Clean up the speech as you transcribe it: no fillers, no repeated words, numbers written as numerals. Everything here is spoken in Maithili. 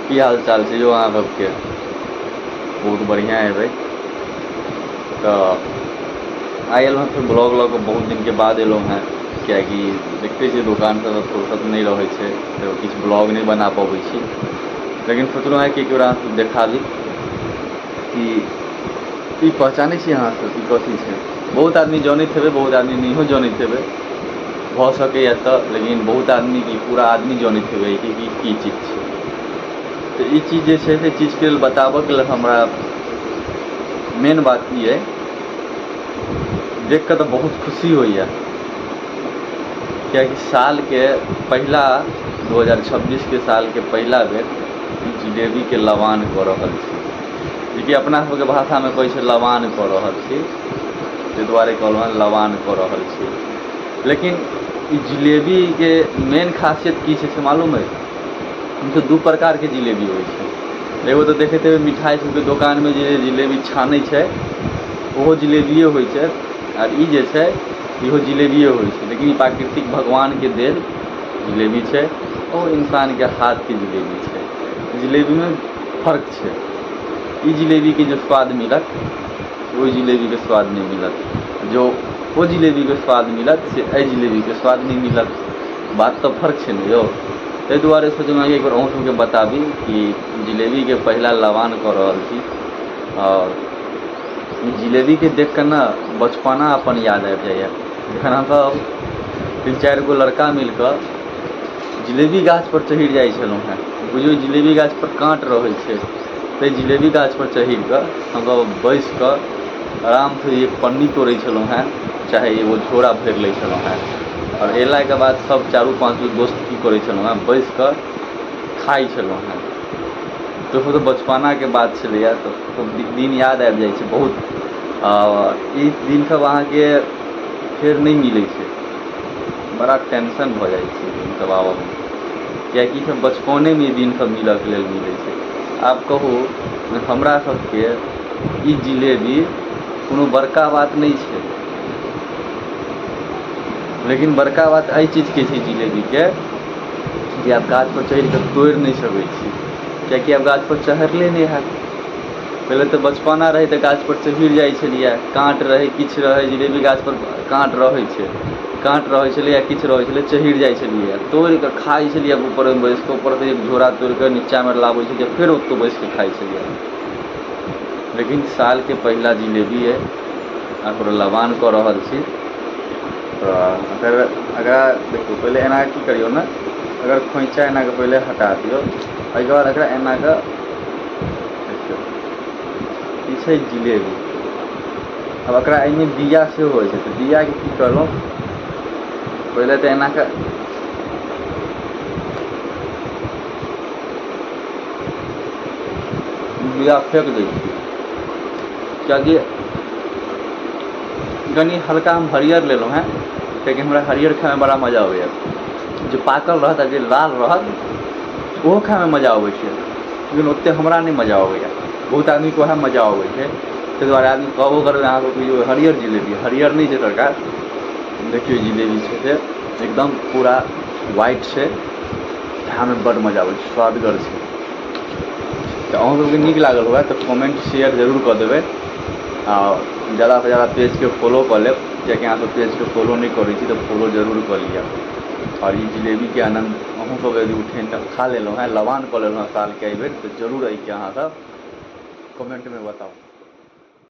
की हाल चाल छै यौ अहाँ सबके? बहुत बढ़िआँ हेबै। तऽ आइ एलहुँ फेर ब्लॉग लऽ कऽ, बहुत दिनके बाद एलहुँ हेँ, किएकि देखते छियै दोकान सबसँ फुर्सत नहि रहै छै तऽ किछु ब्लॉग नहि बना पबै छी। लेकिन सोचलहुँ हेँ कि एक बेर अहाँ सबके देखा दी कि ई पहचानै छी अहाँ सब, ई कथी छै। बहुत आदमी जनैत हेबै, बहुत आदमी नहियो जनैत हेबै, भऽ सकैए तऽ, लेकिन बहुत आदमी की पूरा आदमी जनैत हेबै कि ई की चीज छै। तऽ ई चीज जे छै से चीजके लेल बताबऽके लेल हमरा मेन बात ई अइ, देख कऽ तऽ बहुत खुशी होइए, किएकि सालके पहिला 2026के सालके पहिला बेर ई जिलेबीके लबान कऽ रहल छी, जेकि अपना सबके भाषामे कहै छै लबान कऽ रहल छी, ताहि दुआरे कहलहुँ हेँ लबान कऽ रहल छी। लेकिन ई जिलेबीके मेन खासियत की छै से मालूम अइ? हमसब दू प्रकारके जिलेबी होइ छै। एगो तऽ देखैत हेबै मिठाइ सबके दोकानमे जे जिलेबी छानै छै, ओहो जिलेबिए होइ छै, आर ई जे छै इहो जिलेबिए होइ छै, लेकिन ई प्राकृतिक भगवानके देल जिलेबी छै, ओ इंसानके हाथके जिलेबी छै। जिलेबीमे फर्क छै। ई जिलेबीके जे स्वाद मिलत ओहि जिलेबीके स्वाद नहि मिलत, जो ओ जिलेबीके स्वाद मिलत से एहि जिलेबीके स्वाद नहि मिलत। बात तऽ फर्क छै ने यौ। ताहि दुआरे सोचलहुँ कि एक बेर अहूँ सबके बताबी कि जिलेबीके पहिला लबान कऽ रहल छी। आओर ई जिलेबीके देख कऽ ने बचपना अपन याद आबि जाइए, जखन हमसब तीन चारि गो लड़का मिल कऽ जिलेबी गाछपर चढ़ि जाइ छलहुँ हेँ। बुझियौ जिलेबी गाछपर काँट रहै छै, ताहि जिलेबी गाछपर चढ़ि कऽ हमसब बैसि कऽ आरामसँ एक पन्नी तोड़ै छलहुँ हेँ, चाहे एगो झोरा भरि लै छलहुँ हेँ। आओर अयलाके बाद सब चारू पाँच गो दोस्त की करै छलहुँ हेँ, बैसि कऽ खाइ छलहुँ हेँ। तऽ ओ तऽ बचपनाके बात छलैए, तऽ दिन याद आबि जाइ छै बहुत। ई दिन सब अहाँके फेर नहि मिलै छै, बड़ा टेंशन भऽ जाइ छै दिन सब आबऽमे, किएकि ई सब बचपनेमे ई दिन सब मिलऽके लेल मिलै छै। आब कहू हमरा सबके ई जिलेबी कोनो बड़का बात नहि छै, लेकिन बड़का बात एहि चीजके छै जिलेबीके जे आब गाछपर चढ़ि कऽ तोड़ि नहि सकै छी, किएकि आब गाछपर चढ़ले नहि हैत। पहिले तऽ बचपना रहै तऽ गाछपर चढ़ि जाइ छलियै, काँट रहै किछु रहै, जिलेबी गाछपर काँट रहै छै, काँट रहै छलै या किछु रहै छलै, चढ़ि जाइ छलियै, तोड़ि कऽ खाइ छलियै। ऊपरमे बैसि कऽ ऊपरसँ एक झोरा तोड़ि कऽ नीचाँमे लाबै छलियै, फेर ओतहु बैसि कऽ खाइ छलियै। लेकिन सालके पहिला जिलेबी अइ, ओकरो लबान कऽ रहल छी। तऽ अगर एकरा देखियौ, पहिले एना की करियौ ने, अगर खोँइचा एना कऽ पहिले हटा दियौ, एहिके बाद एकरा एना कऽ देखियौ, ई छै जिलेबी। आब एकरा एहिमे बिया सेहो होइ छै, तऽ बियाके की करलहुँ, पहिले तऽ एना कऽ बिया फेक दै छियै, किएकि कनि हल्का हम हरियर लेलहुँ हेँ, किएकि हमरा हरियर खाइमे बड़ा मजा अबैए। जे पाकल रहत आ जे लाल रहत ओहो खाइमे मजा अबै छै, लेकिन ओतेक हमरा नहि मजा अबैए। बहुत आदमीके वएह मजा अबै छै, ताहि दुआरे आदमी कहबो करबै अहाँके कि हरियर जिलेबी, हरियर नहि छै सरकार। देखियौ जिलेबी छै से एकदम पूरा वाइट छै, खाइमे बड्ड मजा अबै छै, स्वादगर छै। तऽ अहूँ सबके नीक लागल हुए तऽ कमेंट शेयर जरूर कऽ देबै, आ जादासँ जादा पेजके फॉलो कऽ लेब, किएकि अहाँ सब पेजके फॉलो नहि करै छी तऽ फॉलो जरूर कऽ लिअ। आओर ई जिलेबीके आनन्द अहूँ सब यदि उठेने खा लेलहुँ हेँ, लबान कऽ लेलहुँ हेँ सालके एहिबेर, तऽ जरूर एहिके अहाँ सब कमेंटमे बताउ।